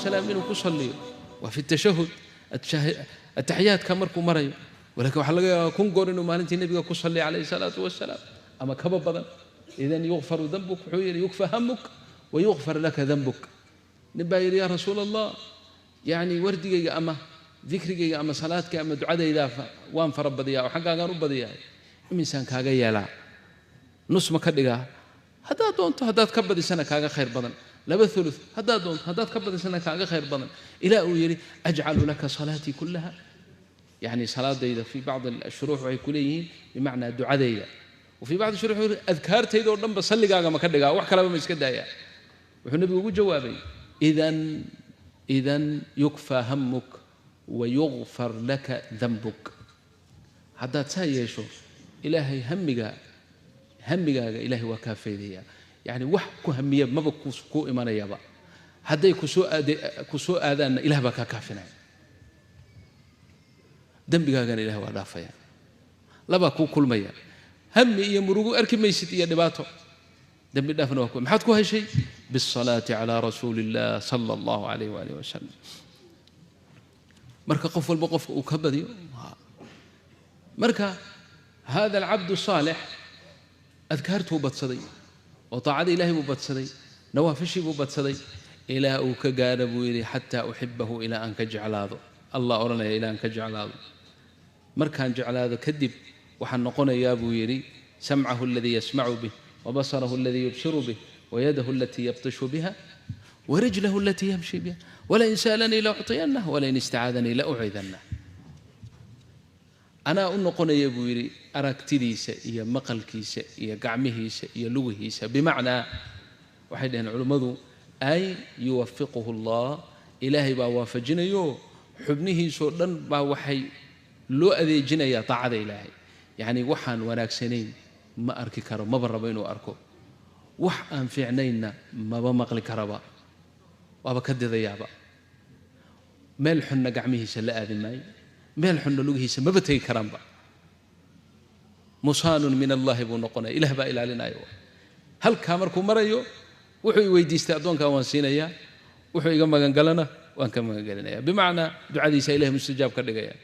wasalaam inuu ku salliyo waa fi tashahud, ataxiyaadka markuu marayo. Walakin waxaa laga yaabaa 1000 goor inuu maalintii nebiga ku salliyo calayhi salaatu wasalaam ama kaba badan. Idan yukfaru dambuk, wuxuu yidhi yukfa hamuk wa yukfar laka dambuk. Nin baa yidhi yaa rasuul allah, yacni wardigayga ama dikrigayga ama salaadkay ama ducadaydaa waan fara badiyaa oo xaggaagaan u badiyahay, iminsaan kaaga yeelaa? Nus ma ka dhigaa? Haddaad doonto haddaad ka badisana kaaga khayr badan. 2 thuluth haddaad doonto haddaad ka badisana kaaga khayr badan. Ilaa uu yidhi ajcalu laka salaatii kullaha, yacni salaadayda. Fii bacdi ashuruux waxay ku leeyihiin bimacnaa ducadayda, wa fii bacdi shuruux adkaartayda oo dhanba salligaaga ma ka dhigaa, wax kaleba ma iska daayaa? Wuxuu nebigu ugu jawaabay idan yukfaa hamuk wa yukfar laka dambuk. Haddaad saa yeesho ilaahay hamigaaga ilaahay waa kaa faydayaa. Yacni wax ku hamiya maba ku imanayaba, hadday ku soo aadaanna ilah baa kaa kaafinaya, dembigaagana ilahay waa dhaafaya. Labaa kuu kulmaya, hami iyo murugo arki maysid iyo dhibaato, dembi dhaafna waa ku. Maxaad ku heshay? Bisalaati calaa rasuuli illah sala allahu alayh waalih wasalam. Marka qof walba qofka uu ka badiyo. Marka hada alcabdu saalix adkaartuu badsaday oo taacada ilahay buu badsaday, nawaafishii buu badsaday, ilaa uu ka gaadho buu yidhi xataa uxibahu, ilaa aan ka jeclaado. Allah odhanaya ilaa aan ka jeclaado. Markaan jeclaado kadib waxaan noqonayaa buu yidhi samcahu aladii yasmacu bih, wa basarahu aladii yubsiru bih, wayadahu alatii yabtishu biha, warijlahu alatii yamshi biha, walain sa'alanii la ucطiyanah, walain istacaadanii la ucidanah. Anaa u noqonaya buu yidhi aragtidiisa iyo maqalkiisa iyo gacmihiisa iyo lugihiisa. Bimacnaa waxay dhaheen culimmadu ay yuwafiquhu allah, ilaahay baa waafajinayo, xubnihiisoo dhan baa waxay loo adeejinayaa taacada ilaahay. Yacni waxaan wanaagsanayn ma arki karo, maba rabo inuu arko, wax aan fiicnaynna maba maqli karaba, waaba ka didayaaba. Meel xunna gacmihiisa la aadin maayo, meel xunna lugihiisa maba tegi karaanba. Musaanun min allahi buu noqonaya, ilah baa ilaalinaya. Halkaa markuu marayo wuxuu i weydiistay addoonkan waan siinayaa, wuxuu iga magangalana waan ka magangelinaya. Bimacnaa ducadiisa ilahay mustajaab ka dhigaya.